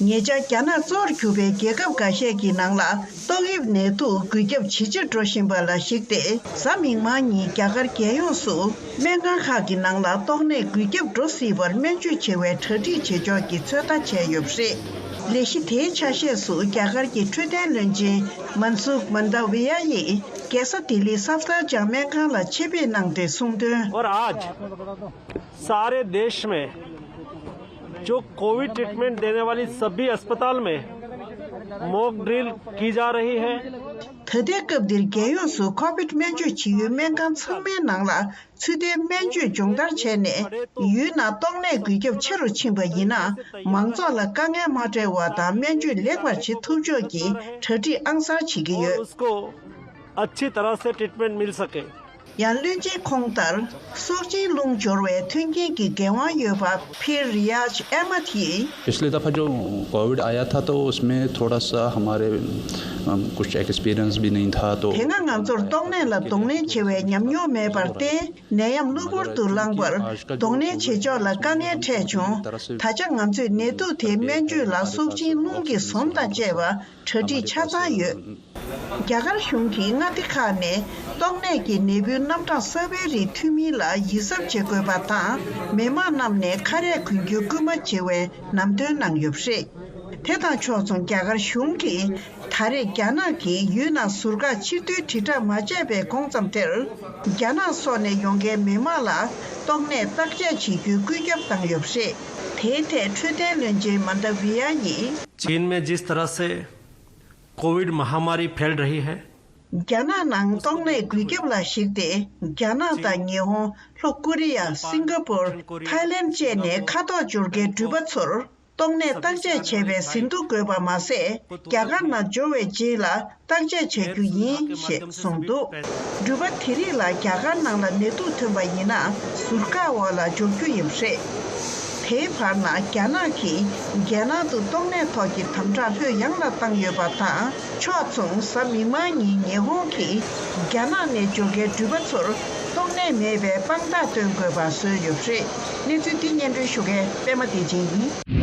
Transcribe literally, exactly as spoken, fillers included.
ཉེ་ཆར་རྒྱ་ནག་གཙོ་བོར་གྱུར་པའི་རྒྱལ་ཁབ་འགའ་ཤས་ཀྱི་ནང་ལ་ཏོག་དབྱིབས་ནད་དུག་འགོས་ཁྱབ་ཇེ་ཆེར་འགྲོ་བཞིན་པ་ལ་གཞིགས་ཏེ། གཟའ་མིག་དམར་ཉིན་རྒྱ་གར་རྒྱལ་ཡོངས་སུ་སྨན་ཁང་ཁག་གི་ནང་ལ་ཏོག་ནད་འགོས་ཁྱབ་འགྲོ་སྲིད་པར་སྨན་བཅོས་བྱེད་པའི་གྲ་སྒྲིག་བྱེད་ཕྱོགས་ཀྱི་ཚོད་ལྟ་བྱས་ཡོད་པ་རེད། ལས་གཞི་དེའི་ཆ་ཤས་སུ་རྒྱ་གར་གྱི་འཕྲོད་བསྟེན་བློན་ཆེན་མན་སུག་མན་ད་བི་ཡ་ཡིས་རྒྱལ་ས་ལྡི་ལི་སབ་དར་ཇང་སྨན་ཁང་ལ་ཆེད་ཕེབས་གནང་སྟེ་གསུངས་དོན། और आज सारे देश में जो कोविड ट्रीटमेंट देने वाली सभी अस्पताल में मॉक ड्रिल की जा रही है। ད་ལྟའི་སྐབས་འདིར་རྒྱལ་ཡོངས་སུ་ཁོ་བིད་སྨན་བཅོས་བྱེད་ཡུལ་སྨན་ཁང་ཚང་མའི་ནང་ལ་ཚུལ་ལྡན་སྨན་བཅོས་སྦྱོང་བརྡར་བྱས་ནས། ཡུལ་ནང་ཏོག་ནད་འགོས་ཁྱབ་ཆེ་རུ་ཕྱིན་པ་ཡིན་ན། མང་ཚོགས་ལ་དཀའ་ངལ་མ་འཕྲད་པ་དང་སྨན་བཅོས་ལེགས་པར་བྱེད་ཐུབ་ཕྱོགས་ཀྱི་གྲ་སྒྲིག་ཨང་གསར་བྱེད་ཀྱི་ཡོད། उसको अच्छी तरह से ट्रीटमेंट मिल सके। ཡང་བློན་ཆེན་ཁོང་ལྟར་སྲོག་ཆགས་རླུང་སྦྱོར་བའི་མཐུན་རྐྱེན་གྱི་འགན་དབང་ཡོད་པ་ཕིར་རི་ཡཱཇ་ཨེ་མད་ཡིས། पिछली दफ़ा जो कोविड आया था तो उसमें थोड़ा सा हमारे अम, कुछ एक्सपीरियंस भी नहीं था तो དེ་སྔ་ང་ཚོར་ཏོག་ནད་ལ་གདོང་ལེན་བྱེད་པའི་ཉམས་མྱོང་མེད་པར་བརྟེན། ནད་ཡམས་གློ་བུར་དུ་ལངས་པར་གདོང་ལེན་བྱེད་ཕྱོགས་ལ་དཀའ་ངལ་འཕྲད་བྱུང་། ད་ཆ་ང་ཚོས་ནད་དུག་དེའི་སྨན་བཅོས་ལ་སྲོག་ཆགས་རླུང་གི་ཟོམ་དང་བཅས་པ་གྲ་སྒྲིག་ཆ་ཚང་ཡོད། རྒྱ་གར་གཞུང་གིས་མངའ་སྡེ་ཁག་ནས་ཏོག་ནད་ཀྱི་ནད་འབུའི་རྣམ་གྲངས་གསར་པའི་རིགས་ཐོན་མིན་ལ་ཡིད་གཟབ་བྱེད་དགོས་པ་དང་། མི་མང་རྣམས་ནས་ཁ་རས་གོན་རྒྱུ་སྐུལ་མ་བྱེད་པའི་ལམ་སྟོན་གནང་ཡོད་པ་རེད། དེ་དང་ཕྱོགས་མཚུངས་རྒྱ་གར་གཞུང་གིས་ད་རེས་རྒྱ་ནག་གིས་ཡུལ་ནང་ཟུར་བཀག་ཕྱིར་འདོན་དྲིལ་བསྒྲགས་མ་བྱས་པའི་གོང་ཙམ་དེར། རྒྱ་ནག་སོགས་ནས་ཡོང་མཁན་མི་མང་ལ་ཏོག་ནད་བརྟག་དཔྱད་བྱེད་རྒྱུའི་བཀོད་ཁྱབ་བཏང་ཡོད་པ་རེད། དེའི་ཐད་འཕྲོད་བསྟེན་བློན་ཆེན་མན་ད་བི་ཡ་ཡིས། चीन में जिस तरह से कोविड महामारी फैल रही है। རྒྱ་ནག་ནང་ཏོག་ནད་འགོས་ཁྱབ་ལ་གཞིགས་ཏེ། རྒྱ་ནག་དང་ཉི་ཧོང་། ལྷོ་ཀོ་རི་ཡ། སིང་ག་པུར། ཐའི་ལེན་བཅས་ནས་ཁ་དོག་སྦྱོར་མཁན་འགྲུལ་པ་ཚོར་ཏོག་ནད་བརྟག་དཔྱད་བྱས་པའི་ཟིན་ཐོ་དགོས་པ་མ་ཟད། རྒྱ་གར་ནང་འབྱོར་བའི་རྗེས་ལ་བརྟག་དཔྱད་བྱ་རྒྱུ་ཡིན་ཞེས་གསུངས་འདུག་འགྲུལ་པ་དེ་རིགས་ལ་རྒྱ་གར་ནང་ལ་ནད་དུག་ཐོན་པ་ཡིན་ན། ཟུར་བཀག་འོག་ལ་འཇོག་རྒྱུ་ཡིན་པ་རེད། དེའི་བར་ན་རྒྱ་ནག་གིས་རྒྱལ་ནང་དུ་ཏོག་ནད་ཐོག་གི་དམ་དྲག་ལྷོད་ཡངས་ལ་བཏང་ཡོད་པ་དང་། ཕྱོགས་མཚུངས་གཟའ་མིག་དམར་ཉིན་ཉི་ཧོང་གིས་རྒྱ་ནག་ནས་འབྱོར་མཁན་འགྲུལ་པ་ཚོར་ཏོག་ནད་མེད་པའི་དཔང་རྟགས་སྟོན་དགོས་པ་བཟོས་ཡོད་པ་རེད། གནས་ཚུལ་འདི་སྙན་སྒྲོན་ཞུ་མཁན་པད་མ་བདེ་ཆེན་ཡིན།